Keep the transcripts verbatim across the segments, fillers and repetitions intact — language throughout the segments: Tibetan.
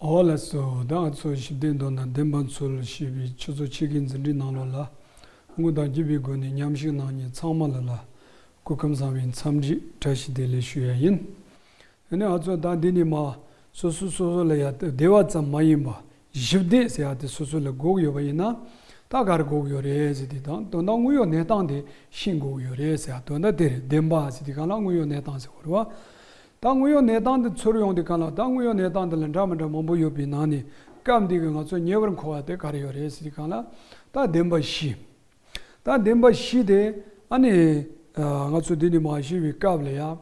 འོ་ལགས་སོ། ད་ང་ཚོ་ཞི་བདེ་འདོད་ན་བདེན་པ་འཚོལ་ཞེས་པའི་ཆུ་ཚོད་ཕྱེད་ཀའི་འཛིན་གྲྭའི་ནང་ལོགས་ལ་དངོས་དང་བརྒྱུད་པའི་སྒོ་ནས་མཉམ་ཞུགས་གནང་མཁན་ཚང་མ་ལ་ལ་སྐུ་ཁམས་བཟང་བའི་འཚམས་འདྲི་བཀྲ་ཤིས་བདེ་ལེགས་ཞུ་ཡ་ཡིན། དེ་ནས་ང་ཚོ་ད་འདི་ནས་མ་སོ་སོ་སོ་སོ་ལ་ཡ་བདེ་བ་ཙམ་མ་ཡིན་པ་ཞི་བདེ་ཟེར་ཡ་དེ་སོ་སོ་ལ་དགོས་ཀྱི་ཡོད་པ་ཡིན་ན། ད་ག་རེ་དགོས་ཀྱི་ཡོད་རེད་ཟེར་དུས་དང་དོན་དག་དངོས་ཡོད་གནས་སྟངས་དེ་ཤེས་དགོས་ཀྱི་ཡོད་རེད་ཟེར་ཡ་དོན་དག་དེ་རེད། བདེན་པ་ཟེར་དུས་གང་ལ་དངོས་ཡོད་གནས་སྟངས་ཟེར་དགོས་རེད་བ། ད་དངོས་ཡོད་གནས་སྟངས་དེ་ཚོར་ཡོང་དུས་གང་ལ་ད་དངོས་ཡོད་གནས་སྟངས་དེ་ལ་འདྲ་མི་འདྲ་མང་པོ་ཡོད་པའི་ནང་ནས་སྐབས་འདི་གི་ང་ཚོ་ཉེ་བར་མཁོ་བ་དེ་ག་རེ་ཡོད་རེད་ཟེར་དུས་གང་ལ་ད་བདེན་པ་བཞི། ད་བདེན་པ་བཞི་དེ་ཨ་ནི་ང་ཚོ་འདི་ནས་མ་ཞུས་པའི་སྐབས་ལ་ཡང་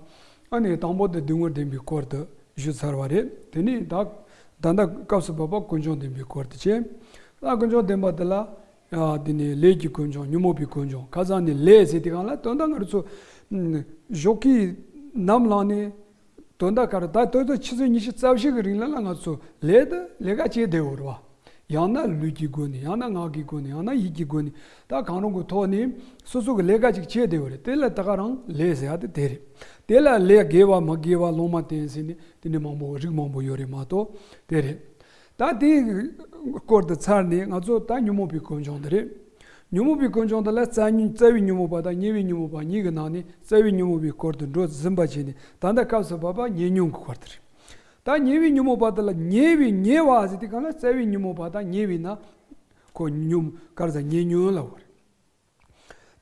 ཨ་ནི་དང་པོ་དེ་སྡུག་བསྔལ་བདེན་པའི་སྐོར་དུ་ཞུས་ཚར་བ་རེད། དེ་ནས་ད་ད་ལྟ་སྐབས་སུ་བབ་པ་ཀུན་འབྱུང་བདེན་པའི་སྐོར་དུ་བྱས། ད་ཀུན་འབྱུང་བདེན་པ་དེ་ལ་ཨ་དེ་ནས་ལས་ཀྱི་ཀུན་འབྱུང་ཉོན་མོངས་པའི་ཀུན་འབྱུང་ཁ་སང་ནས་ལས་ཟེར་དུས་གང་ལ་དོན་དག་ང་རང་ཚོ་ཨ་ཞོགས་ཀའི་ནམ་ལངས་ནས་དོན་དག་ག་རེ་ད་དོན་དག་ཆུ་ཚོད་ཉི་ཤུ་རྩ་བཞི་གི་རིང་ལ་ལ་ང་ཚོ་ལས་དེ་ལས་ཀ་བྱེད་བསྡད་ཡོད་རེད་བ། ཡང་ན་ལུས་ཀྱི་སྒོ་ནས་ཡང་ན་ངག་གི་སྒོ་ནས་ཡང་ན་ཡིད་ཀྱི་སྒོ་ནས་ད་གང་རུང་གི་ཐོག་ནས་སོ་སོ་གི་ལས་ཀ་ཅིག་བྱེད་བསྡད་ཡོད་རེད། དེ་ལ་ད་ག་རང་ལས་ཟེར་ཡ་དེ་དེ་རེད། དེ་ལ་ལས་དགེ་བ་མི་དགེ་བ་སློབ་མ་བསྟེན་ཟེར་ནས་དེ་འདྲ་མང་པོ་རིགས་མང་པོ་ཡོད་རེད་མ་གཏོགས་དེ་རེད། ད་དེའི་སྐོར་དུ་ཚར་ནས་ང་ཚོ་ད་ཉོན་མོངས་པའི་ཀུན་འབྱུང་དེ་རེད། ཉོན་མོངས་པའི་ཀུན་འབྱུང་དེ་ལ་རྩ་ཉོན་རྩ་བའི་ཉོན་མོངས་པ་དང་ཉེ་བའི་ཉོན་མོངས་པ་གཉིས་ཀྱི་ནང་ནས་རྩ་བའི་ཉོན་མོངས་པའི་སྐོར་དུ་འགྲོ་ཟིན་པ་བྱས་ནས་ད་ལྟ་སྐབས་སུ་བབ་པ་ཉེ་ཉོན་གྱི་སྐོར་དེ་རེད། ད་ཉེ་བའི་ཉོན་མོངས་པ་དེ་ལ་ཉེ་བའི་ཉེ་བ་ཟེར་དུས་གང་ལ་རྩ་བའི་ཉོན་མོངས་པ་དང་ཉེ་བའི་ན་ཁོ་ཉོན་ག་རེ་ཟ་ཉེ་ཉོན་ལབ་པ་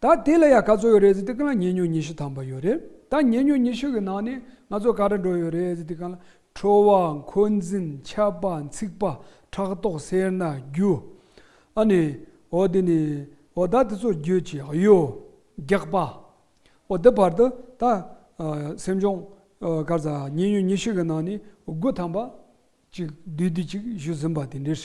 རེད། ད་དེ་ལ་ཡང་ག་ཚོད་ཡོད་རེད་ཟེར་དུས་གང་ལ་ཉེ་ཉོན་ཉི་ཤུ་ཐམ་པ་ཡོད་རེད། ད་ཉེ་ཉོན་ཉི་ཤུ་གི་ནང་ནས་ང་ཚོ་ག་རེ་འགྲོ་ཡོད་རེད་ཟེར་དུས་གང་ལ་ཁྲོ་བ་འཁོན་འཛིན་ཆད་པ་འཚིག་པ་ཕྲག་དོག་སེར་སྣ་རྒྱུ། ཨ་ནི་འོ་དེ་ནི་འོ་ད་དེ་ཚོ་རྒྱུ་ཅི་གཡོ་རྒྱགས་པ། འོ་དེ་བར་དུ་ད་ཨ་སེམས་བྱུང་ཨ་ག་རེ་ཟ་ཉེ་ཉོན་ཉི་ཤུ་གི་ནང་ནས་དགུ་ཐམ་པ་ཅིག་བསྡུས་བསྡུས་ཅིག་ཞུ་ཟིན་པ་དེ་འདྲ་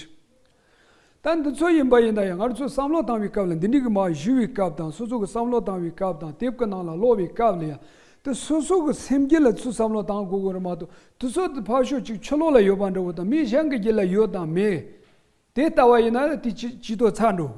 རེད། ད་འདི་ཚོ་ཡིན་པ་ཡིན་ན་ཡང་ང་ཚོས་བསམ་བློ་བཏང་བའི་སྐབས་ལ་འདི་འདྲའི་གི་མ་ཞུ་བའི་སྐབས་དང་སོ་སོ་གི་བསམ་བློ་བཏང་བའི་སྐབས་དང་དེབ་ཀྱི་ནང་ལ་ཀློག་པའི་སྐབས་ལ་ཡང་དེ་སོ་སོ་གི་སེམས་རྒྱུད་ལ་ཚུར་བསམ་བློ་བཏང་དགོས་ཀྱི་རེད་མ་གཏོགས་དེ་ཚོ་དེ་ཕར་ཕྱོགས་ཅིག་ཕྱི་ལོགས་ལ་ཡོད་པ་འདྲ་བོ་དང་མི་གཞན་གྱི་རྒྱུད་ལ་ཡོད་དང་མེད། དེ་ལྟ་བ་ཡིན་ན་དེ་ཅི་ཅི་ཏོ་ཚར་འགྲོ་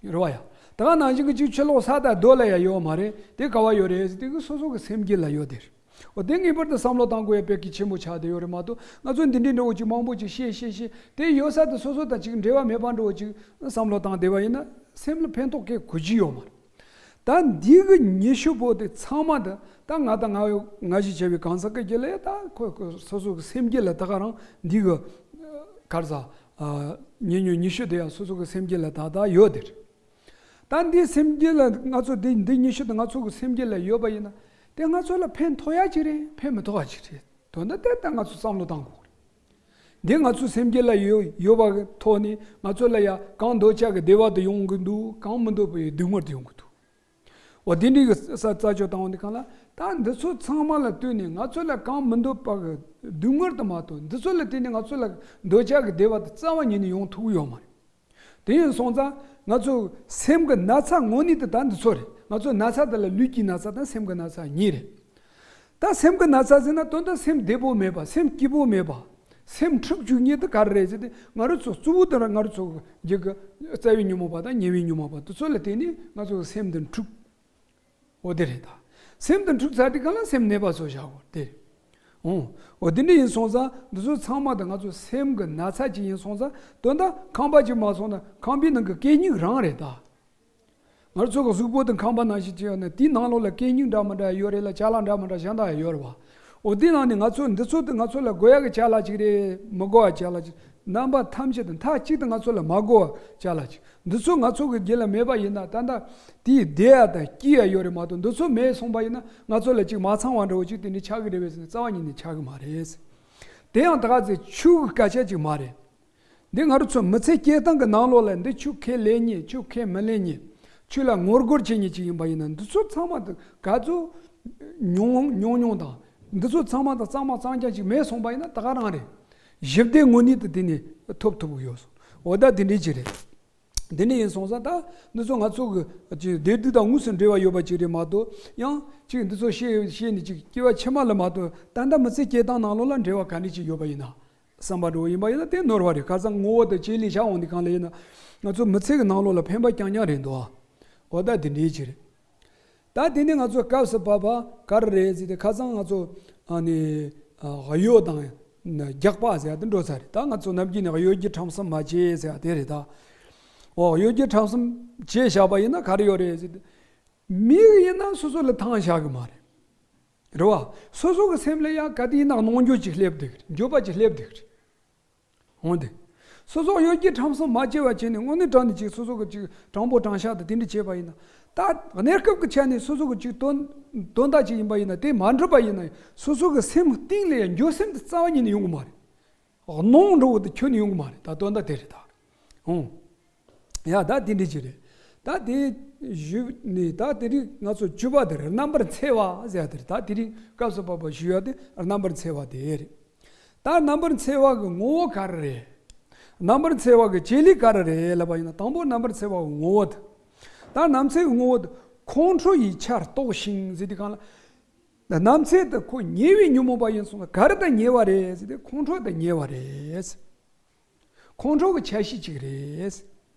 གི་རེད་བ་ཡ། ད་ག་ནང་བཞིན་གྱི་ཅིག་ཕྱི་ལོགས་ས་དང་རྡོ་ལ་ཡ་ཡོད་མ་རེད། དེ་ག་བ་ཡོད་རེད་ཟེར་དུས་ཀྱི་སོ་སོ་གི་སེམས་རྒྱུད་ལ་ཡོད་དེ་རེད། འོ་དེ་ངེས་པར་དུ་བསམ་བློ་བཏང་དགོས་ཡ་དཔེ་གལ་ཆེན་པོ་ཆགས་བསྡད་ཡོད་རེད་མ་གཏོགས་ང་ཚོ་འདི་འདྲའི་འདྲ་བོ་ཅིག་མང་པོ་ཅིག་བཤད་བཤད་བཤད་དེ་ཡོད་ས་དེ་སོ་སོ་དང་ཅིག་འབྲེལ་བ་མེད་པ་འདྲ་བོ་ཅིག་བསམ་བློ་བཏང་བསྡད་པ་ཡིན་ན་སེམས་ལ་ཕན་ཐོགས་གལ་གོ་གི་ཡོད་མ་རེད། ད་འདི་གི་ཉི་ཤུ་པོ་དེ་ཚང་མ་དེ་ད་ང་དང་ང་ཡོད་ང་ཞིག་བྱས་པའི་གང་ཟག་གི་རྒྱུད་ལ་ཡ་ད་ཁོ་ཁོ་སོ་སོ་གི་སེམས་རྒྱུད་ལ་ད་ག་རང་འདི་གི་ག་རེ་ཟ་ཉེ་ཉོན་ཉི་ཤུ་དེ་ཡང་སོ་སོ་གི་སེམས་རྒྱུད་ལ་ད་ད་ཡོད་དེ་རེད། ད་འདི་སེམས་རྒྱུད་ལ་ང་ཚོ་འདི་འདི་ཉི་ཤུ་དེ་ང་ཚོ་གི་སེམས་རྒྱུད་ལ་ཡོད་པ་ཡིན་ན་དེ་ང་ཚོ་ལ་ཕན་ཐོགས་ཡ་ཅིག་རེད། ཕན་མི་ཐོགས་ཡ་ཅིག་རེད། དོན་དག་དེ་ད་ང་ཚོ་བསམ་བློ་བཏང་དགོས་རེད། འདི་ང་ཚོའི་སེམས་རྒྱུད་ལ་ཡོད་ཡོད་པ་གི་ཐོག་ནས་ང་ཚོ་ལ་ཡ་གང་འདོད་ཆགས་ཀྱི་བདེ་བ་དུ་ཡོང་གི་འདུག་གང་མི་འདོད་པའི་སྡུག་བསྔལ་དུ་ཡོང་གི་འདུག་འོ་དེ་འདྲའི་གི་ས་རྩ་ཆོད་བཏང་བ་འདི་གང་ལ་ད་འདི་ཚོ་ཚང་མ་ལ་ལྟོས་ནས་ང་ཚོ་ལ་གང་མི་འདོད་པ་གི་སྡུག་བསྔལ་དུ་མ་གཏོགས་འདི་ཚོ་ལ་བརྟེན་ནས་ང་ཚོ་ལ་འདོད་ཆགས་ཀྱི་བདེ་བ་དུ་རྩ་བ་ཉིད་ནས་ཡོང་ཐུབ་ཀྱི་ཡོད་མ་རེད། དེ་ཡིན་སོང་ཙང་ང་ཚོ་སེམས་ཀྱི་ན་ཚ་དངོས་གནས་དེ་ད་འདི་ཚོ་རེད། ང་ཚོ་ན་ཚ་དེ་ལ་ལུས་ཀྱི་ན་ཚ་དང་སེམས་ཀྱི་ན་ཚ་གཉིས་རེད། ད་སེམས་ཀྱི་ན་ཚ་ཟེར་ན་དོན་དག་སེམས་བདེ་པོ་མེད་པ་སེམས་སྐྱིད་པོ་མེད་པ། སེམས་འཁྲུག་བཅུག་མཁན་དེ་ག་རེ་རེད་ཟེར་ཏེ་ང་རང་ཚོ་གཙོ་བོ་དེ་ར་ང་རང་ཚོ་གི་རྒྱུད་ཀྱི་རྩ་བའི་ཉོན་མོངས་པ་དང་ཉེ་བའི་ཉོན་མོངས་པ་དེ་ཚོ་ལ་བརྟེན་ནས་ང་ཚོ་གི་སེམས་འདི་འཁྲུག་འོ་དེ་རེད་ད། སེམས་འདི་འཁྲུག་ཚར་དུས་གང་ལ་སེམས་ནད་པ་ཚོ་བཞག་གོ་དེ། འོ། འོ་དེ་འདྲ་ཡིན་སོང་ཙང་འདི་ཚོ་ཚང་མ་དང་ང་ཚོ་སེམས་ཀྱི་ན་ཚ་ཅིག་ཡིན་སོང་ཙང་དོན་དག་ཁང་པ་ཅིག་མ་སོང་ན་ཁང་པའི་ནང་གི་གད་སྙིགས་རང་རེད་ད། ང་ཚོ་གི་གཟུགས་པོ་དང་ཁང་པ་ནང་བཞིན་ཅིག་ཡོད་ན་དེའི་ནང་ལོགས་ལ་གད་སྙིགས་འདྲ་མི་འདྲ་ཡོད་རེད་ལ་ཅ་ལག་འདྲ་མི་འདྲ་གཞན་དག་ཡང་ཡོད་རེད་བ། འོ་དེ་ནང་ནས་ང་ཚོ་འདི་ཚོ་དང་ང་ཚོ་ལ་དགོས་ཡག་གི་ཅ་ལག་ཅིག་རེད་མི་དགོས་པ་ཅ་ལག་ཅིག་རྣམ་པ་ཐམས་ཅད་དང་མཐའ་གཅིག་ཏུ་ང་ཚོ་ལ་མ་དགོས་པ་ཅ་ལག་ཅིག་འདི་ཚོ་ང་ཚོ་གི་རྒྱུད་ལ་མེད་པ་ཡིན་ན་ད་ལྟ་དེའི་བདེ་ཡ་དང་སྐྱིད་ཡ་ཡོད་རེད་མ་གཏོགས་འདི་ཚོ་མེད་སོང་པ་ཡིན་ན་ང་ཚོ་ལ་ཅིག་མ་ཚང་བ་འདྲ་བོ་ཅིག་དེ་འདྲ་ཆགས་ཀྱི་རེད་པས་ཟེར་ན་རྩ་བ་ཉིད་ནས་ཆགས་ཀྱི་མ་རེད། དེ་ཡང་ད་ག་ཚོད་ཆོས་ཀྱི་སྐད་ཆ་ཅིག་མ་རེད། འདི་ང་རང་ཚོ་མི་ཚེ་སྐྱེལ་སྟངས་ཀྱི་ནང་ལོགས་ལ་འདི་ཆོས་ཁས་ལེན་མཁན་ཆོས་ཁས་མི་ལེན་མཁན་ཆོས་ལ་ངོ་རྒོལ་བྱེད་མཁན་ཅིག་ཡིན་པ་ཡིན་ན་འདི་ཚོ་ཚང་མ་དང་ག་ཚོད་ཉུང་ཉུང་ཉུང་དང་འདི་ཚོ་ཚང་མ་དང་གཙང་མ་གཙང་རྐྱང་ཅིག་མེད་སོང་པ་ཡིན་ན་ད་ག་རང་རེད། ཞི་བདེ་དངོས་གནས་དེ་དེ་ནས་ཐོབ་ཐུབ་ཀྱི་ཡོད་སོང་། འོ་ད་དེ་འདྲའི་ཅིག་རེད། དེ་འདྲ་ཡིན་སོང་ཙང་ད་འདི་ཚོ་ང་ཚོ་གི་ཅིག་བདེ་སྡུག་དང་དངོས་སུ་འབྲེལ་བ་ཡོད་པ་ཅིག་རེད་མ་གཏོགས་ཡང་ཅིག་འདི་ཚོ་བཤད་བཤད་ནས་ཅིག་སྐྱེ་བ་ཕྱི་མ་ལ་མ་གཏོགས་ད་ལྟ་མི་ཚེ་སྐྱེལ་སྟངས་ནང་ལོགས་ལ་འབྲེལ་བ་ག་འདྲ་ཅིག་ཡོད་པ་ཡིན་ན། བསམ་པ་འདྲ་བོ་ཡིན་པ་ཡིན་ན་དེ་ནོར་བ་རེད། ཁ་སང་ངོ་བོ་དང་བཅས་ལས་བྱ་འོང་དུས་གང་ལ་ཡིན་ན་ང་ཚོ་མི་ཚེ་གི་ནང་ལོགས་ལ་ཕན་པ་རྐྱང་རྐྱང་རེད་འདུག་འོ་ད་དེ་འདྲའི་ཅིག་རེད། ད་དེ་ནས་ང་ཚོ་སྐབས་སུ་བབ་པ་ག་རེ་རེད་ཟེར་ཏེ་ཁ་སང་ང་ཚོ་ཨ་ནི་ཨ་གཡོ་དང་ རྒྱགས་པ་ཟེར་ཡ་དེ་འགྲོ་ཚར་རེད། ད་ང་ཚོ་ནམ་རྒྱུན་ནས་གཡོ་སྒྱུ་ཁྲམ་གསུམ་མ་བྱེད་ཟེར་ཡ་དེ་རེད་ད། འོ་གཡོ་སྒྱུ་ཁྲམ་གསུམ་བྱས་བཞག་པ་ཡིན་ན་ག་རེ་ཡོད་རེད་ཟེར་ཏེ། མི་ཡིན་ན་སོ་སོ་ལ་ཐང་བཞག་གི་མ་རེད། རེད་བ། སོ་སོ་གི་སེམས་ལ་ཡང་ག་དེ་ཡིན་ན་གནོང་འགྱོད་ཅིག་སླེབས་བསྡད་ཀྱི་རེད། འགྱོད་པ་ཅིག་སླེབས་བསྡད་ཀྱི་རེད། འོང་དེ། སོ་སོ་གཡོ་སྒྱུ་ཁྲམ་གསུམ་མ་བྱས་པ་བྱས་ནས་དངོས་གནས་དྲང་ནས་ཅིག་སོ་སོ་གི་ཅིག་དྲང་པོ་དྲང་བཞག་དང་དེ་འདྲ་བྱས་པ་ཡིན་ན། ད་གནས་སྐབས་ཀྱི་ཆ་ནས་སོ་སོ་གི་ཅིག་དོན་དོན་དག་ཅིག་ཡིན་པ་ཡིན་ན་དེ་མ་འགྲུབ་པ་ཡིན་ན་སོ་སོ་གི་སེམས་གཏིང་ལ་ཡང་འགྱོད་སེམས་དེ་རྩ་བ་ཉིད་ནས་ཡོང་གི་མ་རེད། གནོང་འགྲོ་བ་དེ་ཁྱོན་ནས་ཡོང་གི་མ་རེད། ད་དོན་དག་དེ་རེད་ད། འོང་། ཡ་ད་དེ་འདྲ་ཅིག་རེད། ད་དེ་ཞུས་ནས་ད་དེ་རིང་ང་ཚོ་བཅུ་པ་དེ་རེད། རྣམ་པར་འཚེ་བ་ཟེར་ཡ་དེ་རེད། ད་དེ་རིང་སྐབས་སུ་བབ་པ་ཞུ་ཡ་དེ་རྣམ་པར་འཚེ་བ་དེ་རེད། ད་རྣམ་པར་འཚེ་བ་གི་ངོ་བོ་ག་རེ་རེད། རྣམ་པར་འཚེ་བ་གི་བྱེད་ལས་ག་རེ་རེད་ལབ་པ་ཡིན་ན། དང་པོ་རྣམ་པར་འཚེ་བ་གི་ངོ་བོ་དེ། ད་རྣམ་འཚེ་གི་ངོ་བོ་དེ་ཁོང་ཁྲོ་ཡི་ཆར་གཏོགས་ཤིང་ཟེར་དུས་སྒང་ལ། རྣམ་འཚེ་དེ་ཁོ་ཉེ་བའི་ཉོན་མོངས་པ་ཡིན་སོང་ན་ག་རེ་དང་ཉེ་བ་རེད་ཟེར་ཏེ་ཁོང་ཁྲོ་དང་ཉེ་བ་རེད། ཁོང་ཁྲོ་གི་ཆ་ཤས་ཅིག་རེད།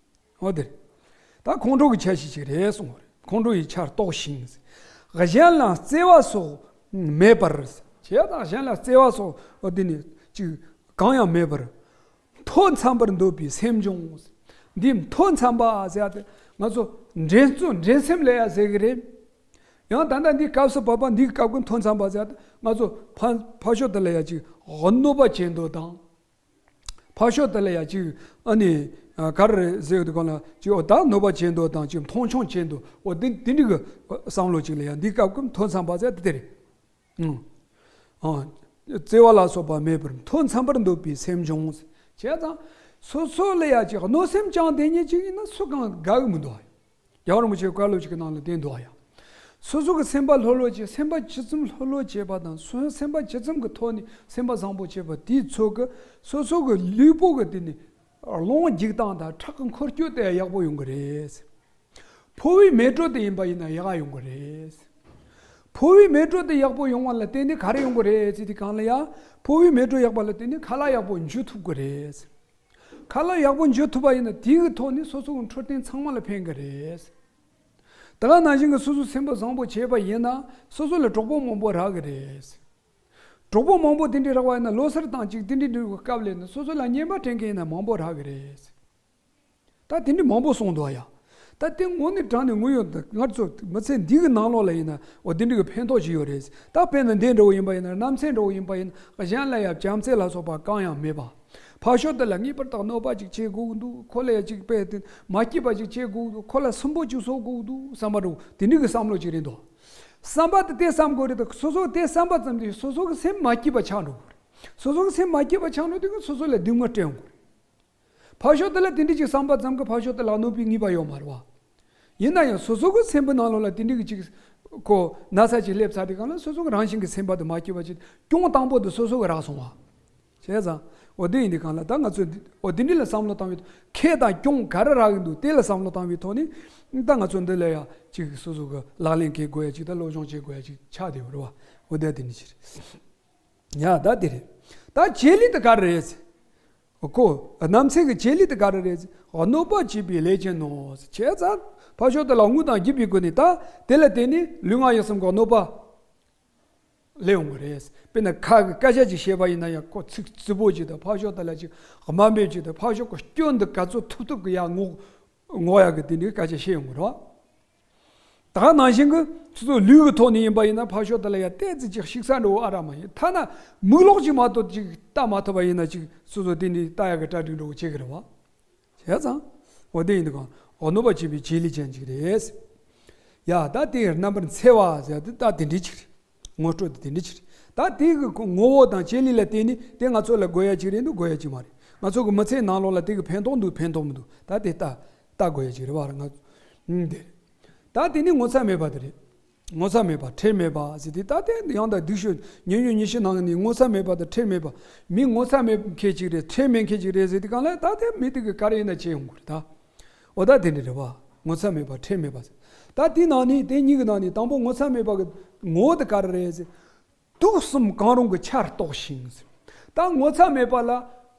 འོ་དེ་རེད། ད་ཁོང་ཁྲོ་གི་ཆ་ཤས་ཅིག་རེད་གསུངས་པ་རེད། ཁོང་ཁྲོ་ཡི་ཆར་གཏོགས་ཤིང་། གཞན་ལ་བརྩེ་བ་སོགས་མེད་པར། བྱས་ཙང་གཞན་ལ་བརྩེ་བ་སོགས་འོ་དེ་ནི་ཅིག་གང་ཡང་མེད་པར། མཐོ་འཚམ་པར་འདོད་པའི་སེམས་འབྱུང་། འདི་མཐོ་འཚམ་པ་ཟེར་ཡ་དེ་ང་ཚོ་འགྲན་རྩོད་འགྲན་སེམས་ལ་ཡ་ཟེར་གི་རེད། ཡང་ད་ལྟ་འདི་སྐབས་སུ་བབ་པ་འདིའི་སྐབས་ཀྱི་མཐོ་འཚམ་པ་ཟེར་ཡ་དེ་ང་ཚོ་ཕ་ཕ་ཤོ་དེ་ལ་ཡ་ཅིག་གནོད་པ་བྱེད་འདོད་དང་། ཕ་ཤོ་དེ་ལ་ཡ་ཅིག་ཨ་ནི་ག་རེ་ཟེར་དུས་སྒང་ལ་ཅིག་འོ་ད་གནོད་པ་བྱེད་འདོད་དང་ཅིག་མཐོང་ཆུང་བྱེད་འདོད། འོ་དེ་དེ་འདྲ་གི་བསམ་བློ་ཅིག་ལ་ཡ་འདིའི་སྐབས་ཀྱི་མཐོ་འཚམ་པ་ཟེར་ཡ་དེ་དེ་རེད། ཨང་། ཨང་། བརྩེ་བ་ལ་སོགས་པ་མེད་པར་མཐོ་འཚམ་པར་འདོད་པའི་སེམས་འབྱུང་། བྱས་ཙང་། སོ་སོ་ལ་ཡ་ཅིག་གནོད་སེམས་བཅངས་བསྡད་མཁན་ཅིག་ཡིན་ན་སུ་གང་དགའ་གི་མི་འདུག་ཨ། རྒྱལ་བ་རིན་པོ་ཆེའི་བཀའ་སློབ་ཅིག་གི་ནང་ལ་བསྟན་འདུག་ཨ་ཡ། སོ་སོ་གི་སེམས་པ་ལྷོད་ལྷོད་བྱས། སེམས་པ་ཇི་ཙམ་ལྷོད་ལྷོད་བྱས་པ་དང་སོ་སེམས་པ་ཇི་ཙམ་གྱི་ཐོག་ནས་སེམས་པ་བཟང་པོ་བྱས་པ་དེའི་ཚོད་ཀྱིས་སོ་སོ་གི་ལུས་པོ་གི་དེ་ནི་རླུང་འཇུག་སྟངས་དང་ཁྲག་གི་འཁོར་སྐྱོད་དེ་ཡག་པོ་ཡོང་གི་རེད། ཕོ་བའི་མེ་དྲོད་དེ་ཡིན་པ་ཡིན་ན་ཡག་ཡོང་གི་རེད། ཕོ་བའི་མེ་དྲོད་དེ་ཡག་པོ་ཡོང་བ་ལ་བརྟེན་ནས་ག་རེ་ཡོང་གི་རེད་ཟེར་དུས་སྒང་ལ་ཡ། ཕོ་བའི་མེ་དྲོད་ཡག་པ་ལ་བརྟེན་ནས་ཁ་ལག་ཡག་པོ་འཇུ་ཐུབ་ཀྱི་རེད། ཁ་ལག་ཡག་པོ་འཇུ་ཐུབ་པ་ཡིན་ན་དེའི་ཐོག་ནས་སོ་སོ་གི་འཕྲོད་བསྟེན་ཚང་མ་ལ་ཕན་གི་རེད། དེ་ག་ནང་བཞིན་གྱི་སོ་སོ་སེམས་པ་བཟང་པོ་བྱས་པ་ཡིན་ན་སོ་སོ་ལ་གྲོགས་པོ་མང་པོ་རག་གི་རེད། གྲོགས་པོ་མང་པོ་དེ་འདྲ་རག་པ་ཡིན་ན་ལོ་སར་དང་ཅིག་དེ་འདྲ་འདྲ་གི་སྐབས་ལ་ཡིན་ན་སོ་སོ་ལ་རྔན་པ་སྤྲད་མཁན་ཡིན་ན་མང་པོ་རག་གི་རེད། ད་དེ་འདྲ་མང་པོ་གསུངས་འདུག་ཡ། ད་དེ་དངོས་གནས་དྲང་ནས་དངོས་ཡོད་ང་ཚོ་མི་ཚེ་འདི་གི་ནང་ལོགས་ལ་ཡིན་ན་འོ་དེ་འདྲ་གི་ཕན་ཐོགས་ཅིག་ཡོད་རེད། ད་དཔེར་ན་འདི་འདྲ་བོ་ཡིན་པ་ཡིན་ན། རྣམ་འཚེ་འདྲ་བོ་ཡིན་པ་ཡིན་ན། གཞན་ལ་ཡང་བྱམས་བརྩེ་ལ་སོགས་པ་གང་ཡང་མེད་པ། ཕར་ཕྱོགས་དེ་ལ་ངེས་པར་དུ་གནོད་པ་ཅིག་བྱེད་དགོས་ཀྱི་འདུག་ཁོ་ལ་ཡ་ཅིག་དཔེ་དེ་མ་སྐྱིད་པ་ཅིག་བྱེད་དགོས་ཀྱི་འདུག་ཁོ་ལ་སུན་པོ་ཅིག་བཟོ་དགོས་ཀྱི་འདུག་བསམ་པ་འདྲ་བོ་དེ་འདྲ་གི་བསམ་བློ་ཅིག་རེད་འདུག་བསམ་པ་དེ་དེ་བསམ་དགོས་རེད་དོ། སོ་སོ་དེ་བསམ་པ་ཙམ་དུས་སོ་སོ་གི་སེམས་མ་སྐྱིད་པ་ཆགས་འགྲོ་གི་རེད། སོ་སོ་གི་སེམས་མ་སྐྱིད་པ་ཆགས་འགྲོ་དུས་སོ་སོ་ལ་སྡུག་བསྔལ་སྤྲད་འོང་གི་རེད། ཕར་ཕྱོགས་དེ་ལ་དེ་འདྲ་ཅིག་བསམ་པ་ཙམ་གྱིས་ཕར་ཕྱོགས་དེ་ལ་གནོད་པའི་ངེས་པ་ཡོད་མ་རེད་བ། ཡིན་ན་ཡང་སོ་སོ་གི་སེམས་པའི་ནང་ལོགས་ལ་དེ་འདྲ་གི་ཅིག་ཁོ་ན་ཚ་ཅིག་སླེབས་ཚར་དུས་སྒང་ལ་སོ་སོ་གི་རང་བཞིན་གྱི་སེམས་པ་དེ་མ་སྐྱིད་པ་ཅིག་གྱོང་དང་པོ་དེ་སོ་སོ་གི་རག་སོང་བ། བྱས་ཙང་། འོ་དེ་ཡིན་དུས་སྒང་ལ་ད་ང་ཚོས་འདི་འོ་དེ་འདྲ་ལ་བསམ་བློ་བཏང་བའི་ཐོག་ཁེ་དང་གྱོང་ག་རེ་རག་གི་འདུག་དེ་ལ་བསམ་བློ་བཏང་བའི་ཐོག་ནས་ད་ང་ཚོ་འདི་ལ་ཡ་ཅིག་སོ་སོ་གི་ལག་ལེན་འཁེལ་དགོས་ཡ་ཅིག་ད་སློབ་སྦྱོང་བྱེད་དགོས་ཡ་ཅིག་ཆགས་བསྡད་ཡོད་རེད་བ། འོ་དེ་དེ་འདྲ་ཅིག་རེད། ཡ་ད་དེ་རེད། ད་བྱེད་ལས་དེ་ག་རེ་རེད། ཁོ་རྣམ་འཚེ་གི་བྱེད་ལས་དེ་ག་རེ་རེད། གནོད་པ་བྱེད་པའི་ལས་ཅན་ནོ། བྱས་ཙང་ཕར་ཕྱོགས་དེ་ལ་དངོས་དང་བརྒྱུད་པའི་སྒོ་ནས་ད་དེ་ལ་བརྟེན་ནས་ལུས་ངག་ཡིད་གསུམ་གྱི་གནོད་པ་སླེབས་འོང་གི་རེད། དཔེར་ན་ཁ་གི་སྐད་ཆ་ཅིག་བཤད་པ་ཡིན་ན་ཡང་ཁོ་ཚིག་རྩུབ་པོ་ཅིག་དང་། ཕར་ཕྱོགས་དེ་ལ་ཅིག་དམའ་འབེབས་ཅིག་དང་། ཕར་ཕྱོགས་ཀྱི་སྐྱོན་འདི་ག་ཚོད་ཐུབ་ཐུབ་ཀྱི་ཡར་ངོ་ངོ་ཡག་གི་དེ་འདྲའི་སྐད་ཆ་བཤད་ཡོང་གི་རེད་བ། ད་ག་ནང་བཞིན་གྱི་ཁྱོད་ཚོ་ལུས་ཀྱི་ཐོག་ནས་ཡིན་པ་ཡིན་ན་ཕར་ཕྱོགས་དེ་ལ་ཡ་ཏོག་ཙམ་ཅིག་ཞིག་ས་འགྲོ་ཨ་ར་མ་ཡིན། ཐ་ན་མིག་ལོག་ཅིག་མ་གཏོགས་ཅིག་ལྟ་མ་ཐུབ་པ་ཡིན་ན་ཅིག་སོ་སོ་དེ་ནས་ལྟ་ཡག་གི་གྲ་སྒྲིག་འགྲོ་བྱེད་ཀྱི་རེད་བ། བྱས་ཙང་འོ་དེ་ཡིན་དུས་གང་འོ་གནོད་པ་བྱེད་པའི་བྱེད་ལས་ཅན་ཅིག་རེད། ཡ་ད་དེ་རྣམ་པར་འཚེ་བ་ཟེར་དེ་ད་དེ་འདྲའི་ཅིག་རེད། ངོ་སྤྲོད་དེ་དེ་འདྲ་ཅིག་རེད། ད་དེ་གི་ངོ་བོ་དང་བྱེད་ལས་ལ་བརྟེན་ནས་དེ་ང་ཚོ་ལ་དགོས་ཡ་ཅིག་རེད་འདུག་དགོས་ཡ་ཅིག་མ་རེད། ང་ཚོ་གི་མི་ཚེའི་ནང་ལོགས་ལ་དེ་གི་ཕན་ཐོགས་འདུག་ཕན་ཐོགས་མི་འདུག་ད་དེ་ལྟ་ལྟ་དགོས་ཡ་ཅིག་རེད་བ། ང་ཚོ་ཨུམ་དེ་རེད། ད་དེ་ནི་ངོ་ཚ་མེད་པ་དེ་རེད། ངོ་ཚ་མེད་པ་ཁྲེལ་མེད་པ་ཟེར་དེ་ད་དེ་ཡང་དག་སྡིག་ཤོས་ཉེ་ཉོན་ཉི་ཤུ་ནང་ནས་ངོ་ཚ་མེད་པ་དང་ཁྲེལ་མེད་པ། མི་ངོ་ཚ་མེད་མཁན་ཅིག་རེད། ཁྲེལ་མེད་མཁན་ཅིག་རེད་ཟེར་དེ་གང་ལ་ད་དེ་མི་དེ་གི་ག་རེ་ཡིན་ན་བྱེད་ཡོང་གི་རེད་ད། འོ་ད་དེ་འདྲ་རེད་བ། ངོ་ཚ་མེད་པ་ཁྲེལ་མེད་པ་ཟེར། ད་དེའི་ནང་ནས་དེ་གཉིས་ཀྱི་ནང་ནས་དང་པོ་ངོ་ཚ་མེད་པ་གི་ངོ་བོ་དེ་ག་རེ་རེད་ཟེར། དུག་གསུམ་གང་རུང་གི་ཆར་གཏོགས་ཤིང་ཟེར། ད་ངོ་ཚ་མེད་པ་ལ་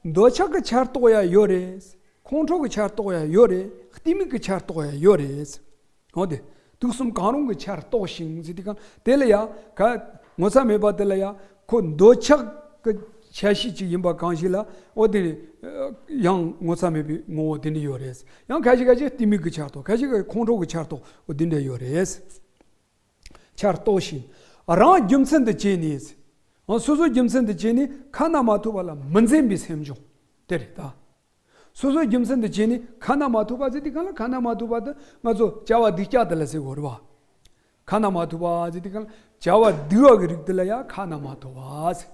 འདོད་ཆགས་ཀྱི་ཆར་གཏོགས་ཡ་ཡོད་རེད། ཁོང་ཁྲོ་གི་ཆར་གཏོགས་ཡ་ཡོད་རེད། གཏི་མུག་གི་ཆར་གཏོགས་ཡ་ཡོད་རེད་ཟེར། འོ་དེ། དུག་གསུམ་གང་རུང་གི་ཆར་གཏོགས་ཤིང་ཟེར་དུས་སྒང་དེ་ལ་ཡ་ག་ངོ་ཚ་མེད་པ་དེ་ལ་ཡ་ཁོ་འདོད་ཆགས་ཀྱི་ ཆ་ཤས་ཅིག་ཡིན་པ་གང་ཞིག་ལ་འོ་དེ་ནི་ཡང་ངོ་ཚ་མེད་པའི་ངོ་བོ་དེ་འདྲ་ཡོད་རེད། ཡང་ཁ་ཅིག་ཁ་ཅིག་གཏི་མུག་གི་ཆར་གཏོགས། ཁ་ཅིག་ཁོང་ཁྲོ་གི་ཆར་གཏོགས། འོ་དེ་འདྲ་ཡོད་རེད། ཆར་གཏོགས་ཤིང་། རང་རྒྱུ་མཚན་དུ་བྱས་ནས། སོ་སོའི་རྒྱུ་མཚན་དུ་བྱས་ནས་ཁ་ན་མ་ཐོ་བ་ལ་མི་འཛེམ་པའི་སེམས་བྱུང་། དེ་རེད་ད། སོ་སོའི་རྒྱུ་མཚན་དུ་བྱས་ནས་ཁ་ན་མ་ཐོ་བ་ཟེར་དུས་གང་ལ། ཁ་ན་མ་ཐོ་བ་དེ་ང་ཚོ་བྱ་བ་སྡིག་ཅག་དེ་ལ་ཟེར་གོ་རེད་བ། ཁ་ན་མ་ཐོ་བ་ཟེར་དུས་གང་ལ། བྱ་བ་སྡིག་པ་གི་རིགས་དེ་ལ་ཡང་ཁ་ན་མ་ཐོ་བ་ཟེར།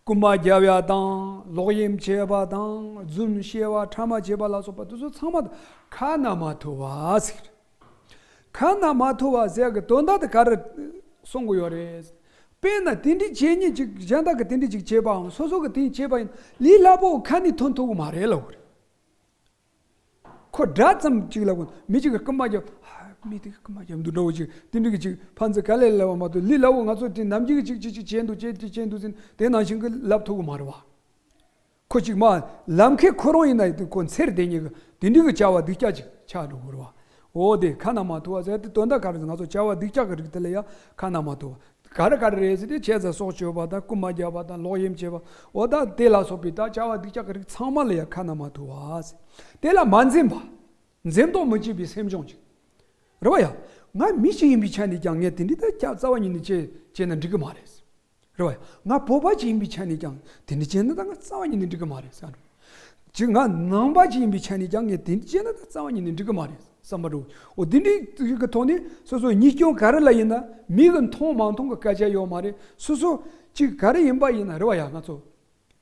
རྐུན་མ་རྒྱབ་ཡ་དང་། ལོག་གཡེམ་བྱེད་པ་དང་། རྫུན་བཤད་པ། ཕྲ་མ་བྱེད་པ་ལ་སོགས་པ་དེ་ཚོ་ཚང་མ་ཁ་ན་མ་ཐོ་བ་ཟེར། ཁ་ན་མ་ཐོ་བ་ཟེར་གི་དོན་དག་དེ་ག་རེ་གསུང་གི་ཡོད་རེད། དཔེར་ན་དེ་འདྲའི་བྱས་ཉེས་ཅིག་གཞན་དག་གིས་དེ་འདྲ་ཅིག་བྱས་པའམ། སོ་སོ་གིས་དེ་བྱས་པ་ཡིན་ན། ལས་སླ་པོ་ཁ་ནས་ཐོན་ཐུབ་གི་མ་རེད་ལབ་གི་རེད། ཁོ་འདྲ་ཙམ་ཅིག་ལབ་དགོས། མི་གཅིག་གིས་རྐུན་མ་རྒྱབ། ཧ། མི་དེ་གིས་རྐུན་མ་རྒྱབ་འདུག་འདྲ་བོ་ཅིག་དེ་འདྲ་གི་ཅིག་ཕན་ཚུན་དཀའ་ལས་སླ་བ་མ་གཏོགས། ལས་སླ་བོ་ང་ཚོ་དེ་ནམ་རྒྱུན་གྱི་ཅིག་ཅིག་ཅིག་བྱས་འདུག་ཅིག་ཅིག་བྱས་འདུག་ཟེར་ན་དེ་ནང་བཞིན་གྱི་ལབ་ཐུབ་གི་མ་རེད་བ། ཁོ་ཅིག་མ་ལབ་མཁན་ཁོ་རང་ཡིན་ན་ཡང་ཁོ་འཚེར་བསྡད་ཉེན་གི་དེ་འདྲ་གི་བྱ་བ་སྡིག་ཅག་ཅིག་ཆགས་འགྲོ་གི་རེད་བ། འོ་དེ་ཁ་ན་མ་ཐོ་བ་ཟེར་དེ་དོན་དག་ག་རེ་ཟེར། ང་ཚོ་བྱ་བ་སྡིག་ཅག་གི་རིགས་དེ་ལ་ཡང་ཁ་ན་མ་ཐོ་བ། ག་རེ་ག་རེ་རེད་ཟེར་དུས། བྱས་ཙང་སྲོག་གཅོད་པ་དང་། རྐུན་མ་རྒྱབ་པ་དང་། ལོག་གཡེམ་བྱེད་པ། འོ་ད་དེ་ལ་སོགས་པའི་ད་བྱ་བ་སྡིག་ཅག་གི་རིགས་ཚང་མ་ལ་ཡང་ཁ་ན་མ་ཐོ་བ་ཟེར། དེ་ལ་མ་འཛེམ་པ། འཛེམ་དོགས་མི་བྱེད་པའི་སེམས་བྱུང་ཅིག་རེད་བ་ཡ། ང་མི་ཞིག་ཡིན་པའི་ཆ་ནས་ཀྱང་ངས་དེ་འདྲའི་ད་རྩ་བ་ཉིད་ནས་བྱས་བྱས་ན་འགྲིག་གི་མ་རེད། རེད་བ་ཡ། ང་བོད་པ་ཞིག་ཡིན་པའི་ཆ་ནས་ཀྱང་དེ་འདྲ་བྱས་ན་ད་ང་རྩ་བ་ཉིད་ནས་འགྲིག་གི་མ་རེད་བསམ་འགྲོ། ཅིག་ང་ནང་པ་ཞིག་ཡིན་པའི་ཆ་ནས་ཀྱང་ངས་དེ་འདྲ་བྱས་ན་ད་རྩ་བ་ཉིད་ནས་འགྲིག་གི་མ་རེད་བསམ་པ་འགྲོ། འོ་དེ་འདྲའི་གི་ཐོག་ནས་སོ་སོ་ཉེས་སྐྱོན་ག་རེ་ལ་ཡིན་ན། མིག་གིས་མཐོང་མ་མཐོང་གི་སྐད་ཆ་ཡོད་མ་རེད། སོ་སོ་ཅིག་ག་རེ་ཡིན་པ་ཡིན་ན། རེད་བ་ཡ། ང་ཚོ་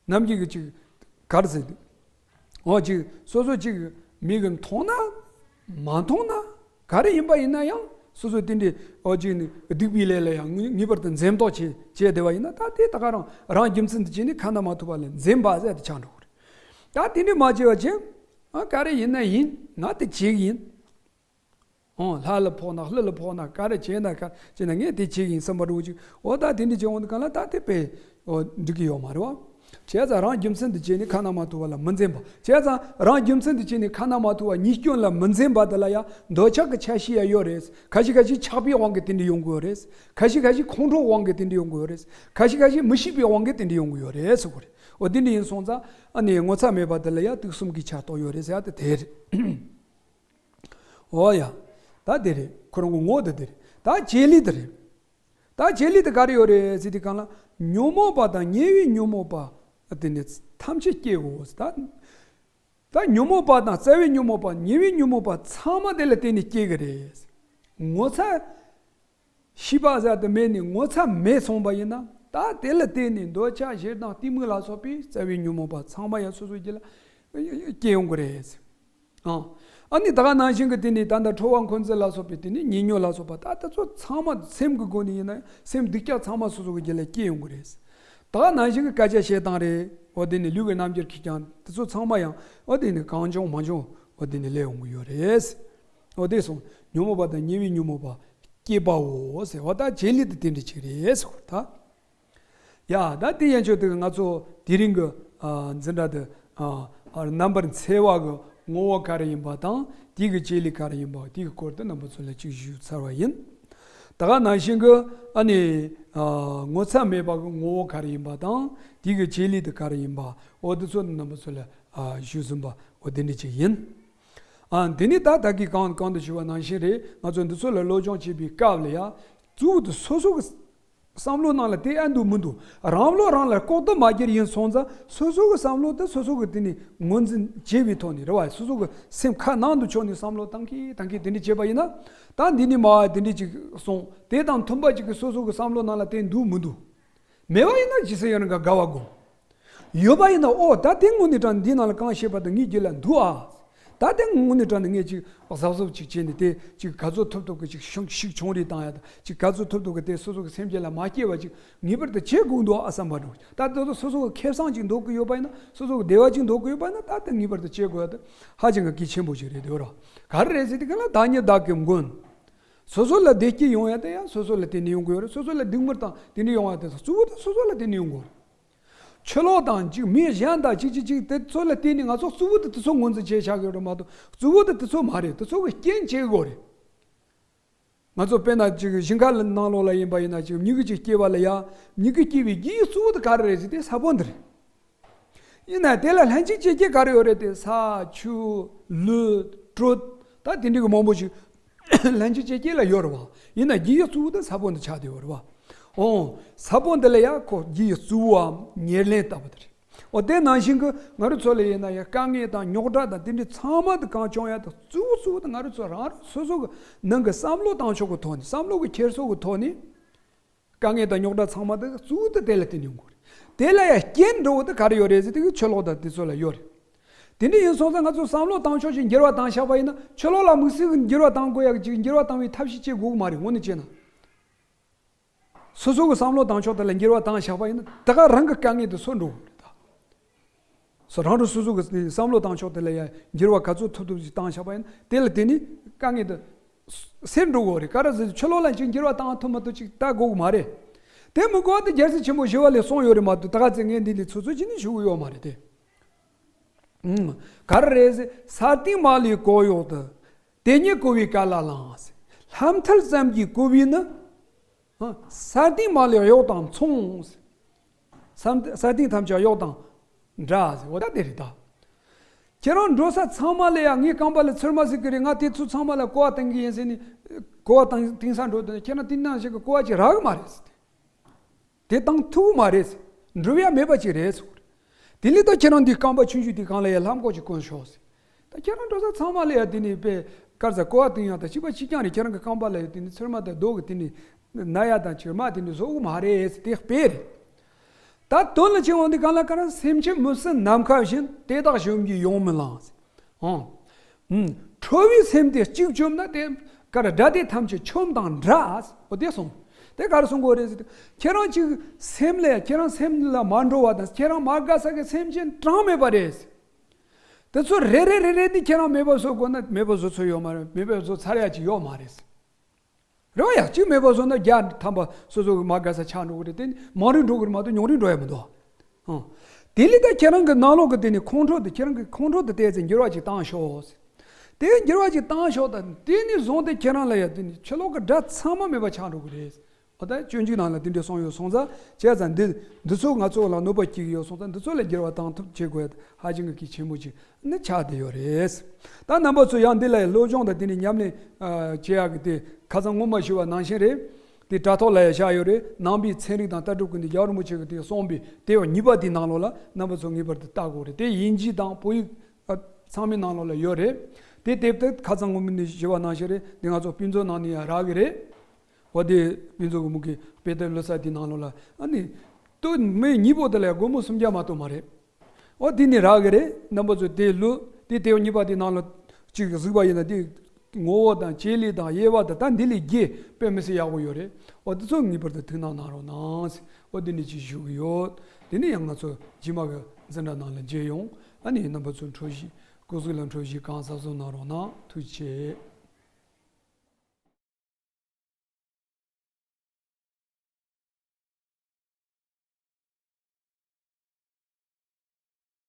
ནམ་རྒྱུན་གྱི་ཅིག་ག་རེ་ཟེར་དུས། འོ་ཅིག་སོ་སོ་ཅིག་མིག་གིས་མཐོང་ན་མ་མཐོང་ན། ག་རེ་ཡིན་པ་ཡིན་ན་ཡང་སོ་སོ་དེ་འདྲའི་འོ་ཅིག་ནི་སྡིག་པའི་ལས་ལ་ཡང་ངེས་ངེས་པར་དུ་འཛེམ་དོགས་བྱས་བྱས་བསྡད་པ་ཡིན་ན། ད་དེ་ད་ག་རང་རང་རྒྱུ་མཚན་དུ་བྱས་ནས་ཁ་ན་མ་ཐོ་བ་ལ་འཛེམ་པ་ཟེར་དེ་ཆགས་འགྲོ་གི་རེད། ད་དེ་འདྲ་མ་བྱས་པ་བྱས། ཨ། ག་རེ་ཡིན་ན་ཡིན། ང་དེ་བྱེད་ཀྱི་ཡིན། ཨོ། ལྷ་ལ་ཕོག་ན་ཀླུ་ལ་ཕོག་ན། ག་རེ་བྱས་ན་ག་བྱས་ན་ངས་དེ་བྱེད་ཀྱི་ཡིན་བསམ་པ་འདྲ་བོ་ཅིག་འོ་ད་དེ་འདྲ་བྱེད་འོང་དུས་གང་ལ་ད་དེ་དཔེ་འོ་འགྲིག་གི་ཡོད་མ་རེད་བ། བྱས་ཙང་རང་རྒྱུ་མཚན་དུ་བྱས་ནས་ཁ་ན་མ་ཐོ་བ་ལ་མི་འཛེམ་པ། བྱས་ཙང་རང་རྒྱུ་མཚན་དུ་བྱས་ནས་ཁ་ན་མ་ཐོ་བ་ཉེས་སྐྱོན་ལ་མི་འཛེམ་པ་དེ་ལ་ཡང་འདོད་ཆགས་ཀྱི་ཆ་ཤས་ཡང་ཡོད་རེད། ཁ་ཤས་ཁ་ཤས་ཆགས་པའི་དབང་གིས་དེ་འདྲ་ཡོང་གི་ཡོད་རེད། ཁ་ཤས་ཁ་ཤས་ཁོང་ཁྲོའི་དབང་གིས་དེ་འདྲ་ཡོང་གི་ཡོད་རེད། ཁ་ཤས་ཁ་ཤས་མི་ཤེས་པའི་དབང་གིས་དེ་འདྲ་ཡོང་གི་ཡོད་རེད་ཟེར་གོ་རེད། འོ་དེ་འདྲ་ཡིན་སོང་ཙང་ཨ་ནི་ངོ་ཚ་མེད་པ་དེ་ལ་ཡང་དུག་གསུམ་གྱི་ཆར་གཏོགས་ཡོད་རེད་ཟེར་ཡ་དེ་དེ་རེད། འོ་ཡ། ད་དེ་རེད། ཁོ་རང་གི་ངོ་བོ་དེ་དེ་རེད། ད་བྱེད་ལས་དེ་རེད། ད་བྱེད་ལས་དེ་ག་རེ་ཡོད་རེད་ཟེར་དུས་གང་ལ། ཉོན་མོངས་པ་དང་ཉེ་བའི་ཉོན་མོངས་པ་དེ་ནི་ཐམས་ཅད་སྐྱེ་དགོས། ད་ད་ཉོན་མོངས་པ་དང་རྩ་བའི་ཉོན་མོངས་པ། ཉེ་བའི་ཉོན་མོངས་པ་ཚང་མ་དེ་ལ་བརྟེན་ནས་སྐྱེ་གི་རེད། ངོ་ཚ་ཤེས་པ་ཟེར་དེ་མེད་ནས་ངོ་ཚ་མེད་སོང་པ་ཡིན་ན། ད་དེ་ལ་བརྟེན་ནས་འདོད་ཆགས་ཞེ་སྡང་གཏི་མུག་ལ་སོགས་པའི་རྩ་བའི་ཉོན་མོངས་པ་ཚང་མ་ཡང་སོ་སོའི་རྒྱུད་ལ་སྐྱེ་ཡོང་གི་རེད། ཨང་། ཨ་ནི་ད་ག་ནང་བཞིན་གྱི་དེ་ནི་ད་ལྟ་ཁྲོ་བ་འཁོན་འཛིན་ལ་སོགས་པའི་དེ་ནི་ཉེ་ཉོན་ལ་སོགས་པ། ད་དེ་ཚོ་ཚང་མ་སེམས་ཀྱི་སྒོ་ནས་ཡིན་ན་ཡང་སེམས་སྡིག་ཅག་ཚང་མ་སོ་སོ་གི་རྒྱུད་ལ་སྐྱེ་ཡོང་གི་རེད། ད་ག་ནང་བཞིན་གྱི་སྐད་ཆ་བཤད་སྟངས་རེད། འོ་དེ་ནི་ལུས་ཀྱི་རྣམ་འགྱུར་གྱིས་ཀྱང་དེ་ཚོ་ཚང་མ་ཡང་འོ་དེ་ནི་གང་བྱུང་མང་བྱུང་འོ་དེ་ནི་སླེབས་ཡོང་གི་ཡོད་རེད། འོ་དེ་སོང་ཉོན་མོངས་པ་དང་ཉེ་བའི་ཉོན་མོངས་པ་སྐྱེས་པའོ་ཟེར་བ། ད་བྱེད་ལས་དེ་དེ་འདྲ་ཅིག་རེད་ཟེར་བ་ད། ཡ། ད་དེ་ཡན་ཆོད་དེ་ང་ཚོ་དེ་རིང་གི་ཨ་འཛིན་གྲྭ་དེ་ཨ་རྣམ་པར་འཚེ་བ་གི་ངོ་བོ་ག་རེ་ཡིན་པ་དང་། དེ་གི་བྱེད་ལས་ག་རེ་ཡིན་པ། དེ་གི་སྐོར་དུ་རྣམ་པ་ཚོ་ལ་ཅིག་ཞུས་ཚར་བ་ཡིན། ད་ག་ནང་བཞིན་གི་ཨ་ནི་ཨ་ངོ་ཚ་མེད་པ་གི་ངོ་བོ་ག་རེ་ཡིན་པ་དང་། དེ་གི་བྱེད་ལས་དེ་ག་རེ་ཡིན་པ། འོ་དེ་ཚོ་རྣམ་པ་ཚོ་ལ་ཨ་ཞུས་ཟིན་པ་འོ་དེ་འདྲ་ཅིག་ཡིན། ཨ་དེ་ནི་ད་ད་གི་གང་གང་དུ་ཞུས་པ་ནང་བཞིན་རེད། ང་ཚོ་འདི་ཚོ་ལ་སློབ་སྦྱོང་བྱེད་པའི་སྐབས་ལ་ཡ། གཙོ་བོ་དེ་སོ་སོ་གི་བསམ་བློ་ནང་ལ་དེ་ཨ་འདུག་མི་འདུག་རང་བློ་རང་ལ་ལྐོག་ཏུ་མ་གྱུར་ཡིན་སོང་ཙང་། སོ་སོ་གི་བསམ་བློ་དེ་སོ་སོ་གི་དེ་ནི་ངོས་འཛིན་བྱས་པའི་ཐོག་ནས་རེད་བ། སོ་སོ་གི་སེམས་ཁ་ནང་དུ་ཕྱོགས་ནས་བསམ་བློ་བཏང་གི་བཏང་གི་དེ་འདྲ་བྱས་པ་ཡིན་ན། ད་འདི་ནི་མ་དེ་འདྲ་ཅིག་སོང་། དེ་དང་མཐུན་པ་ཅིག་གི་སོ་སོ་གི་བསམ་བློ་ནང་ལ་དེ་འདུག་མི་འདུག་མེད་པ་ཡིན་ན་ཇི་སྲིད་ཡང་རང་ག་དགའ་བ་དགོས། ཡོད་པ་ཡིན་ན། ཨོ་ད་དེ་དངོས་གནས་དྲང་འདི་ནང་ལ་གང་བཤད་པ་དང་ངའི་རྒྱུད་ལ་འདུག་ཨ། ད་དེ་དངོས་གནས་དྲང་ནས་ངས་ཅིག་གཟབ་གཟབ་ཅིག་བྱས་ནས། དེ་ཅིག་ག་ཚོད་ཐུབ་ཐུབ་ཀྱི་ཅིག་ཤུགས་ཤུགས་ཆུང་རེ་བཏང་ཡ་དང་། ཅིག་ག་ཚོད་ཐུབ་ཐུབ་ཀྱི་དེ་སོ་སོ་གི་སེམས་རྒྱུད་ལ་མ་སྐྱེ་བ་ཅིག་ངེས་པར་དུ་བྱེད་དགོས་འདུག་ཨ་བསམ་པ་འདྲ། ད་དེ་ཚོ་སོ་སོ་གི་ཁེ་བཟང་ཅིག་འདོད་ཀྱི་ཡོད་པ་ཡིན་ན། སོ་སོ་གི་བདེ་བ་ཅིག་འདོད་ཀྱི་ཡོད་པ་ཡིན་ན། ད་དེ་ངེས་པར་དུ་བྱེད་དགོས་ཡ་དེ་ཧ་ཅང་གི་གལ་ཆེན་པོ་ཞིག་རེད་དེ། ར་ག་རེ་རེད་ཟེར་དུས་ག་ལ། བདག་ཉིད་བདག་གི་མགོན། སོ་སོ་ལ་བདེ་སྐྱིད་ཡོང་ཡ་དེ་ཡང་སོ་སོ་ལ་བརྟེན་ནས་ཡོང་གི་ཡོད་རེད། སོ་སོ་ལ་སྡིགས་དམོད་དང་དེ་འདྲ་ཡོང་བ་དེ་ཚོ་གཙོ་བོ་དེ་སོ་སོ་ལ་བརྟེན་ནས་ཡོང་གི་ཡོད་རེད། ཕྱི་ལོགས་དང་ཅིག་མི་གཞན་དང་ཅིག་ཅིག་ཅིག་དེ་ཚོ་ལ་བརྟེན་ནས་ང་ཚོ་གཙོ་བོ་དེ་དེ་ཚོ་ངོས་འཛིན་བྱས་བཞག་གི་ཡོད་རེད་མ་གཏོགས། གཙོ་བོ་དེ་དེ་ཚོ་མ་རེད། དེ་ཚོ་གི་རྐྱེན་བྱེད་དགོས་རེད། ང་ཚོ་དཔེར་ན་ཅིག་ཞིང་ཁ་ནང་ལོགས་ལ་ཡིན་པ་ཡིན་ན། ཅིག་མྱི་གི་ཅིག་སྐྱེ་བ་ལ་ཡ། མྱི་གི་སྐྱེ་བའི་རྒྱུའི་གཙོ་བོ་དེ་ག་རེ་རེད་ཟེར་དུས་ས་བོན་འདི་རེད། ཡིན་ན་དེ་ལ་ལྷན་ཅིག་སྐྱེས་རྒྱུད་ག་རེ་ཡོད་རེད་དེ། ས་ཆུ་ལུད་དྲོད་ད་དེ་འདྲའི་གི་མང་པོ་ཞིག་ལྷན་ཅིག་སྐྱེས་རྒྱུད་ལ་ཡོད་རེད་བ། ཡིན་ན་རྒྱུ་ཡི་གཙོ་བོ་དེ་ས་བོན་དེ་ཆགས་བསྡད་ཡོད་རེད་བ། འོ། ས་བོན་དེ་ལ་ཡ་ཁོ་རྒྱུ་ཡི་གཙོ་བོའམ་ཉེར་ལེན་ལྟ་བུ་དེ་རེད། འོ། དེ་ནང་བཞིན་གྱི་ང་རང་ཚོ་ལ་ཡིན་ན་ཡང་དཀའ་ངལ་དང་རྙོག་དྲ་དང་དེ་འདྲའི་ཚང་མ་དེ་གང་བྱུང་ཡ་དང་གཙོ་བོ་གཙོ་བོ་དེ་ང་རང་ཚོ་རང་རང་སོ་སོ་གི་ནང་གི་བསམ་བློ་བཏང་ཕྱོགས་ཀྱི་ཐོག་ནས། བསམ་བློ་གི་འཁྱེར་སོ་གི་ཐོག་ནས་དཀའ་ངལ་དང་རྙོག་དྲ་ཚང་མ་དེ་གཙོ་བོ་དེ་དེ་ལ་བརྟེན་ནས་ཡོང་གི་རེད། དེ་ལ་ཡང་རྐྱེན་འགྲོ་བོ་དེ་ག་རེ་ཡོད་རེད་ཟེར་དུས་ཆུ་ལོག་དང་དེ་ཚོ་ལ་ཡོད་རེད། དེ་འདྲ་ཡིན་སོང་ཙང་ང་ཚོ་བསམ་བློ་བཏང་ཕྱོགས་ཀྱི་འགྱུར་བ་བཏང་བཞག་པ་ཡིན་ན། ཆུ་ལོག་ལ་དམིགས་བསལ་གྱི་འགྱུར་བ་བཏང་དགོས་ཡག་ཅིག་འགྱུར་བ་བཏང་བའི་ཐབས་ཤེས་བྱེད་དགོས་ཀྱི་མ་རེད། དངོས་གནས་བྱས་ན། སོ་སོ་གི་བསམ་བློ་བཏང་ཕྱོགས་དེ་ལ་འགྱུར་བ་བཏང་བཞག་པ་ཡིན་ན། དེ་ག་རང་གི་དཀའ་ངལ་དེ་སོར་འགྲོ་གི་རེད་ད། སོ་རང་རང་སོ་སོ་གི་བསམ་བློ་བཏང་ཕྱོགས་དེ་ལ་ཡང་འགྱུར་བ་ག་ཚོད་ཐུབ་ཐུབ་ཅིག་བཏང་བཞག་པ་ཡིན་ན། དེ་ལ་དེ་ནི་དཀའ་ངལ་དེ་སེལ་འགྲོ་གི་རེད། ག་རེ་ཟེར། ཆུ་ལོག་ལ་ཅིག་འགྱུར་བ་བཏང་ཐུབ་མ་ཐུབ་ཅིག་ལྟ་དགོས་ཀྱི་མ་རེད། དེ་མི་དགོས་པ་དེ་རྒྱལ་སྲས་ཆེན་པོ་ཞི་བ་ལྷས་གསུངས་ཡོད་རེད་མ་གཏོགས། ད་ག་ཚོད་ངས་འདི་ལས་ཚོད་ཚོད་ཅིག་ནི་ཞུ་གི་ཡོད་མ་རེད་དེ། ཨུམ། ག་རེ་རེད་ཟེར། ས་སྟེང་མ་ལུས་གོ་གཡོག་ཏུ། དེ་ཉིད་བསྐོར་བའི་ག་ལ་ལའང་ཟེར། ལྷ་མཐིལ་ཙམ་གྱིས་བསྐོར་བས་ནི། ཨ། ས་སྟེང་མ་ལུས་གཡོག་དང་མཚུངས་ཟེར། ས་ས་སྟེང་ཐམས་ཅད་གཡོག་དང་འདྲ་ཟེར། འོ་ད་དེ་རེད་ད། ཁྱེད་རང་འགྲོ་ས་ཚང་མ་ལ་ཡང་ངའི་རྐང་པ་ལ་ཚེར་མ་ཟེར་གི་རེད། ང་དེ་ཚོ་ཚང་མ་ལ་ཀོ་བ་བཏང་གི་ཡིན་ཟེར་ནས་ཀོ་བ་བཏང་བཏང་ས་འགྲོ་དུས། ཁྱེད་རང་དེ་ནང་བཞིན་གི་ཀོ་བ་ཅིག་རག་གི་མ་རེད་ཟེར་ཏེ། དེ་བཏང་ཐུབ་ཀྱི་མ་རེད་ཟེར། འགྲུབ་ཡ་མེད་པ་ཅིག་རེད་ཟེར་གི་རེད། དེ་ལས་ད་ཁྱེད་རང་འདི་རྐང་པ་ཆུང་ཆུང་དེ་སྒང་ལ་ཡ་ལྷམ་ཀོ་ཅིག་གོན་ཤོག་ཟེར། ད་ཁྱེད་རང་འགྲོ་ས་ཚང་མ་ལ་ཡ་དེ་ནས་དཔེ་དཀར་ཟ་ཀོ་བ་བཏང་ཡ་དང་གཅིག་པ་གཅིག་རྐྱང་རེད། ཁྱེད་རང་གི་རྐང་པ་ལ་ཡ་དེ་ནས་ཚེར་མ་དང་རྡོ་གི་དེ་ནས་ན་ཡ་དང་ཅིག་མ་དེ་ནས་བཟོ་གི་མ་རེད་ཟེར། དེ་དཔེ་རེད། ད་དོན་ལ་ཕྱིན་འོང་དུས་སྒང་ལ། ག་རེ། སེམས་ཅན་མི་སྲུན་ནམ་མཁའ་བཞིན། དེ་དག་གཞོམ་གྱིས་ཡོང་མི་ལང་ཟེར། ཨང་། ཨུམ། ཁྲོ་བའི་སེམས་དེ་གཅིག་བཅོམ་ན། དེ་ག་རེ། དགྲ་དེ་ཐམས་ཅད་ཆོམས་དང་འདྲ། འོ་དེ་གསུངས། དེ་ག་རེ་གསུང་གི་ཡོད་རེད་ཟེར་དུས། ཁྱེད་རང་གཅིག་སེམས་ལ་ཡ། ཁྱེད་རང་སེམས་ལ་མ་འགྲོ་བ་དང་། ཁྱེད་རང་མ་དགའ་ས་གི་སེམས་ཅན་གྲངས་མེད་པ་རེད། དེ་ཚོ་རེ་རེ་རེ་རེ་དེ་ཁྱེད་རང་མེད་པ་བཟོ་དགོས་ན་མེད་པ་བཟོ་ཚོད་ཡོད་མ་རེད། མེད་པ་བཟོ་ཚར་ཡ་ཅིག་ཡོད་མ་རེད། རེད་བ། ཡ་གཅིག་མེད་པ་བཟོ་ན་བརྒྱ་ཐམ་པ་སོ་སོ་གི་མ་དགའ་ས་ཆགས་འགྲོ་གི་རེད། དེ་ནི་མང་རུ་འགྲོ་གི་རེད་མ་གཏོགས་ཉུང་རུ་འགྲོ་ཡ་མི་འདུག། ཨང་། དེ་ལས་ད་ཁྱེད་རང་གི་ནང་ལོགས་ཀྱི་དེ་ནི་ཁོང་ཁྲོ་དེ། ཁྱེད་རང་གི་ཁོང་ཁྲོ་དེ་ཏོག་ཙམ་འགྱུར་བ་ཅིག་བཏང་ཤོག་ཟེར། དེ་འགྱུར་བ་ཅིག་བཏང་ཤོག། ད་དེ་ནས་བཟུང་སྟེ་ཁྱེད་རང་ལ་ཡ་དེ་ནི་ཕྱི་ལོགས་ཀྱི་དགྲ་ཚང་མ་མེད་པ་ཆགས་འགྲོ་གི་རེད། འོ་ད་སྤྱོད་འཇུག་ནང་ལ་དེ་འདྲ་གསུངས་ཡོད་སོང་ཙང་། བྱས་ཙང་འདི་འདི་ཚོ་ང་ཚོ་ལ་གནོད་པ་སྐྱེལ་གྱི་ཡོད་སོང་ཙང་། འདི་ཚོ་ལ་འགྱུར་བ་བཏང་ཐབས་བྱེད་དགོས་ཡ་ཧ་ཅང་གི་གལ་ཆེན་པོ་ཅིག་ནི་ཆགས་བསྡད་ཡོད་རེད། ད་རྣམ་པ་ཚོ་ཡང་འདི་ལ་ཡ་སློབ་སྦྱོང་དང་དེ་ནས་ཉམས་ལེན་ཨ་བྱེད་ཡག་གི་དེ་ཁ་སང་སྔོན་མ་ཞུས་པ་ནང་བཞིན་རེད། དེ་དྲ་ཐོག་ལ་ཡ་བཞག་ཡོད་རེད། ནང་པའི་ཚན་རིག་དང་ལྟ་གྲུབ་ཀྱི་འདི་རྒྱལ་བ་རིན་པོ་ཆེ་གི་དེ་གསུངས་པའི་དེབ་གཉིས་པ་དེའི་ནང་ལོགས་ལ་རྣམ་པ་ཚོ་ངེས་པར་དུ་ལྟ་དགོས་རེད། དེ་དབྱིན་ཇི་དང་བོད་ཡིག་ཨ་ཚང་མའི་ནང་ལོགས་ལ་ཡོད་རེད། དེ་དེབ་དེ་ཁ་སང་སྔོན་མ་ནས་ཞུས་པ་ནང་བཞིན་རེད། དེ་ང་ཚོ་དཔེ་མཛོད་ནང་ནས་ཡ་རག་གི་རེད། འོ་དེ་དཔེ་མཛོད་ཀྱི་མུ་གེ་དཔེ་དེབ་ཀློག་ས་དེའི་ནང་ལོགས་ལ། ཨ་ནི་ལྟོས་མི་གཉིས་པོ་དེ་ལ་ཡ་སྒོར་མོ་སུམ་བརྒྱ་མ་གཏོགས་མ་རེད། འོ་དེ་ནས་རག་གི་རེད། རྣམ་པ་ཚོ་དེ་ལུ་དེ་དེབ་གཉིས་པ་དེའི་ནང་ལ་ཅིག་གཟིགས་པ་ཡིན་ན། དེ་ངོ་བོ་དང་བྱེད་ལས་དང་དབྱེ་བ་དང་། ད་འདི་ལས་རྒྱས་དཔེ་མི་སྲིད་ཡག་པོ་ཡོད་རེད། འོ་དེ་ཚོ་ངེས་པར་དུ་ཐུགས་སྣང་གནང་རོགས་གནང་། འོ་དེ་ནས་ཅིག་ཞུ་གི་ཡོད། དེ་ནས་ཡང་ང་ཚོ་རྗེས་མ་གི་འཛིན་གྲྭ་ནང་ལ་མཇལ་ཡོང་། ཨ་ནི་རྣམ་པ་ཚོ་འཕྲོ་བཞི་སྐུ་གཟུགས་ལ་འཕྲོ་བཞི་གང་གཟབ་གཟབ་གནང་རོགས་གནང་། ཐུགས་རྗེ་ཆེ།